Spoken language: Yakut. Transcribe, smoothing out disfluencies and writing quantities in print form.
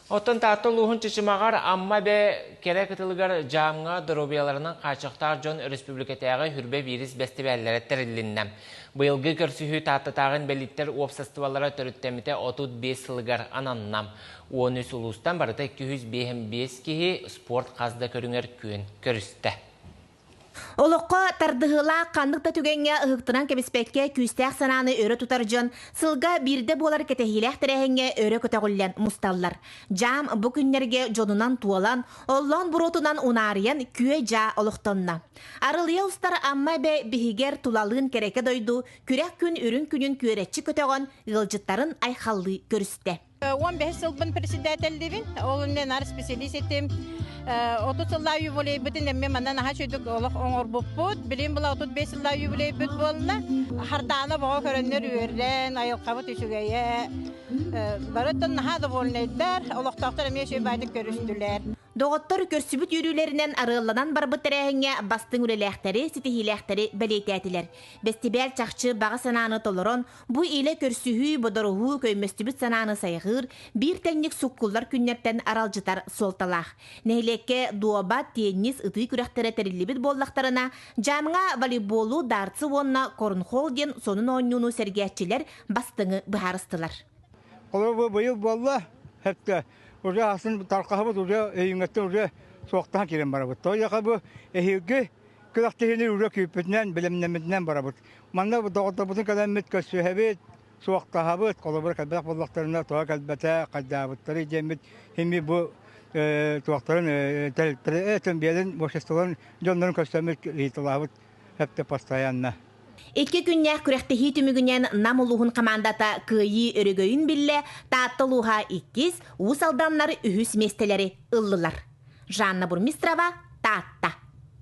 Оттон Таатта улууһун Чычымаҕар Амма эбэ кэрэ кытылыгар дьаамҥа доруобуйаларынан хааччахтаах дьон өрөспүүбүлүкэтээҕи Хүрбэ биирис бэстибээллэрэ тэрилиннэ. Быйылгы көрсүһүү Тааттатааҕы инбэлииттэр уопсастыбалара төрүттэммитэ 35 сылыгар ананна. 13 улуустан барыта 255 киһи спорт хас да көрүҥэр күөн көрүстэ. Олоххо тардыһыылаах ханнык да түгэҥҥэ ыһыктынан кэбиспэккэ күүстээх санааны өрө тутар дьон сылга биирдэ буолар кэтэһиилээх тэрээһиҥҥэ өрө көтөҕүллэн мусталлар. Дьаам бу күннэргэ дьонунан туолан, оллоон буруотунан унаарыйан күө-дьаа олохтонно. Арылыйа устар Амма эбэ биһигэр тулалыын кэрэкэ дойду күрэх күн үрүҥ күнүн күөрэччи көтөҕөн ыалдьыттарын айхаллыы көрүстэ. 15 сылбын председателлибин, ол иннинэ наар специалист этим. 30 сыллаа юбилейбытын эмме манна наһаа үчүгдүк олох оҥорбуппут. Билин була 35 сыллаа юбилейбит буолла. Хардаана боҕо көрөннөр үөрэн, айылҕабыт үчүгэйэ. Барыттан наһаа довольнайдар, олохтоохтор эмиэ үчүгэй баайдык көрүстүлэр. Доҕоттор көрсүбүт үөрүүлэринэн арыалланан барбыт тэрээһиҥҥэ бастыҥ үлэлээхтэри, ситиһиилээхтэри бэлиэтээтилэр. Бэстибээл чахчы баҕа санааны толорон, Бу илэ көрсүһүү, бодоруһуу, көймөстүбүт санааны сайҕыыр, биир тэҥник суккуллар күннэртэн аралдьытар суолталаах. Нэһилиэккэ дуоба, теннис, ытыы күрэхтэрэ тэриллибит буоллахтарына, дьаамҥа волейболу, дартсы уонна корнхолл диэн сонун оонньууну сэргээччилэр бастыҥы быһаарыстылар. Холобур, быйыл буолла, хэптэ, уже асын тархаһыбыт уже өйүҥҥэттэн уже суохтаан киирэн барабыт. Тоҕо бу эһиилги күрэхтэһиини уже күүппүтүнэн, бэлэмнэммитинэн барабыт. Манна доҕотторбутун кэлэммит көрсүһэбит, суохтаһабыт, холобура кэлбэтэх буоллахтарына тоҕо кэлбэтэ, хайдаабыттары диэммит химми бу туохтарын тэрилтэлэрин биэрин обществоларын дьоннорун көрсөммүт ыйыталаабыт хэптэ постоянно. Икки күннээх күрэхтэһии түмүгүнэн Нам улууһун хамаандата кыайыы өрөгөйүн биллэ, Таатта улууһа иккис, Уус Алданнар үһүс миэстэлэри ыллылар. Жанна Бурмистрова, Таатта.